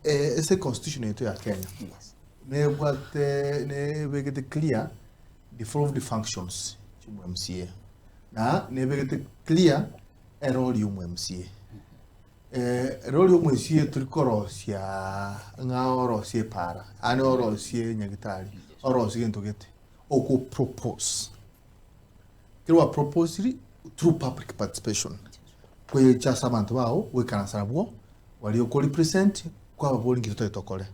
Eh, ase constitution yaito ya Kenya nebwate nebegete clear devolved functions chi'omo MCA na nebegete clear erori y'omo MCA. Eh, erori y'omo MCA tori korosia ng'a orosie epara, yaani orosie nyagitari, orosie gento gete, oko propose. Ekero gwa proposiri through public participation, kwecha ase abanto bao goikaransa nabwo, baria oko represent, kwababori nki totagete tokore.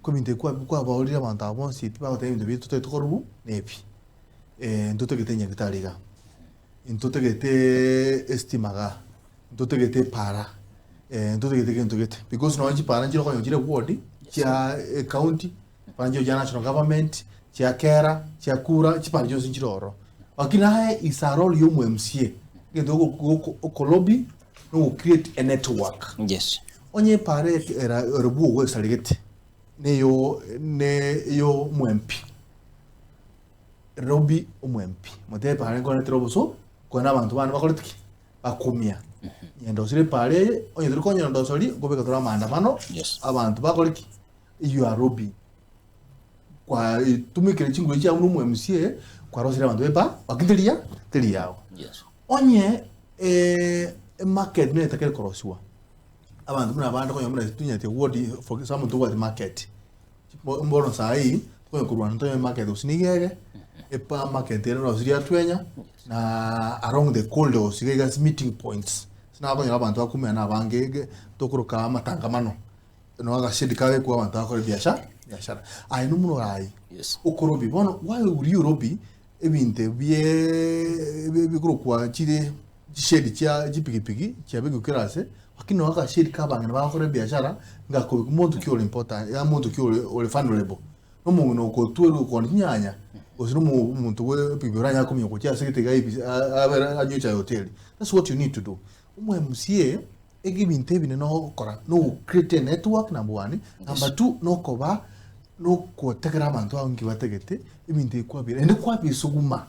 Ko ebinto ebi kwa kwabaorire abanto aba bonsi pi bagoteba ebinto biaito totagete korwa nebi, ntotagete nyagitari igaa, ntotagete estima igaa, ntotagete epara, ntotagete gento gete. Because nonye chipara nchire okonyora chire ward, chia ecounty, chipara nchire chia national government, chia kera, chia kura, chipara chionsi nchire ororo. Lakini aye is a role ya omo MCA, egento goko goko okolobby, na ogo create a network. Yes. Onye epara eke era ere bwogo esaregete, neyo ne eyo omo MP, lobby omo MP, motebe epara nkoretera oboso, kore na abanto bane bakorete ki? Bakumia. Nyendosire epara eye, onye tori konyendosori, nkobeka tore amaandamano, Yes. abanto bakore ki? You are lobbying. Kwatumikire chinguru chiago buna omo MCA, kwarosire abanto ba epa, lakini teri ya teri yago. Yes. Onye emarket nere etakere korosiwa, abanto buna abande okonyora buna tonyeti ward for example ntobwati market, bo bono saii, tokonya korwana ntonyore market gose nigo ere, epa market ere erosirie atwenya, na along the corridors iga iga ase meeting points, ase nakonyora abanto bakoumera abange ege tokoroka amatangamano. Nonya agashedi kabe abanto bakore biasha biashara. Aye nomorai Yes. okorobi bono why would you lobby ebinto bie bikorokwa chire chishedi chia chipigipigi chiabekwa kera ase lakini nonya agashedi ka abang'ina bagokora ebiashara ngakobekwa monto ki ore important ya monto ki ore ore vulnerable. Na omong'ina okotwerwa okoonia chinyanya gose na omo omonto bwe epigipigi oranyare kominyoka gochia ase egete iga ebisi abere anywe echae hoteli. That's what you need to do. Omo MCA. Ebinto ebi nene ogokora no create a network number one, number two nokoba nokotegera abanto bao nki batagete ebinto ebi kwabira naende kwabisuguma.